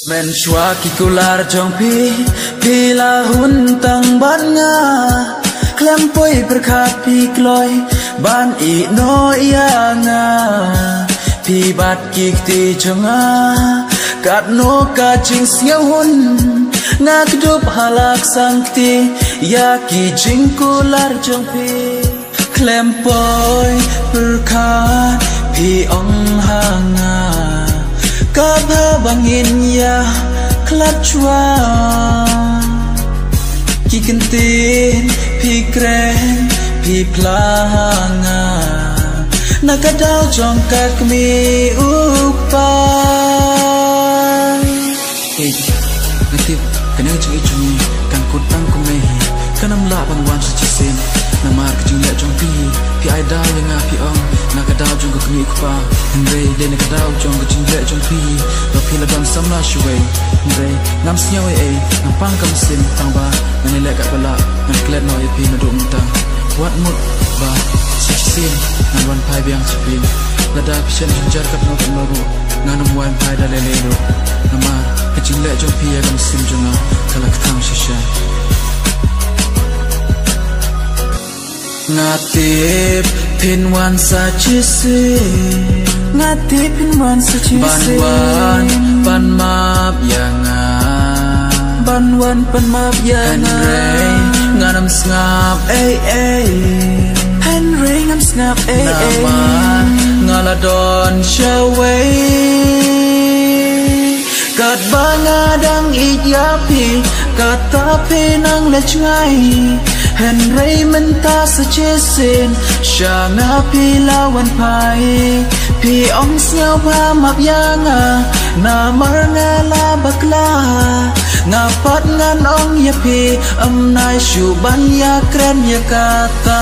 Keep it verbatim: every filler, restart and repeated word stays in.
Mynshuwa ki kular jong phi, phi la hun tang bad nga. Khlem poi pyrkhat phi kloi ban ïehnoh ïa nga. Phi bat ki kti jong nga, katno ka jingsngewhun. Nga kdup ha la ka sangkti ïa ki jingkular jong phi. Khlem poi pyrkhat phi ong ha nga, ka bha ba ngin ïa khlad shuwa. Ki ktien phi kren phi phla ha nga, na ka daw jong ka kmie u kpa. Hey, nga tip kane ka jingïeit jong ngi kan kut tang kumne hi. Kan ym lah ban wan sa shisien. Namar ka jingleh jong phi, phi ai daw ïa nga, phi ong na ka daw jong ka kmie u kpa. Hynrei dei na ka daw jong ka jingleh jong phi ba phi la don samla shuwei. Hynrei ngam sngew ei ei, ngam pang ka mynsiem, tang ba ngan ïaleh katba lah, ngan klet noh ïa phi naduh mynta. Wat mut ba sa shisien ngan wan phai biang sha phi. Lada phi shem jynjar katno katno ruh, ngan ym wan phai da lei lei ruh. Namar ka jingleh jong phi ïa ka mynsiem jong nga ka la kthang shisha. Nga tip phin wan sa shisien. Nga tip phin wan sa shisien. Ban wan ban map ïa nga. Ban wan ban map ïa nga. Hynrei ngan ym sngap ei ei. Hynrei ngan ym sngap ei ei. Namar nga la don shawei. Katba nga dang ïeit ïa phi, kata phi nang leh jngai. Hynrei mynta sa shisien, sha nga phi la wan phai. Phi ong sngewbha map ïa nga, namar nga la bakla. Nga pat ngan ong ïa phi, ym nai shuh ban ïakren ïa kata.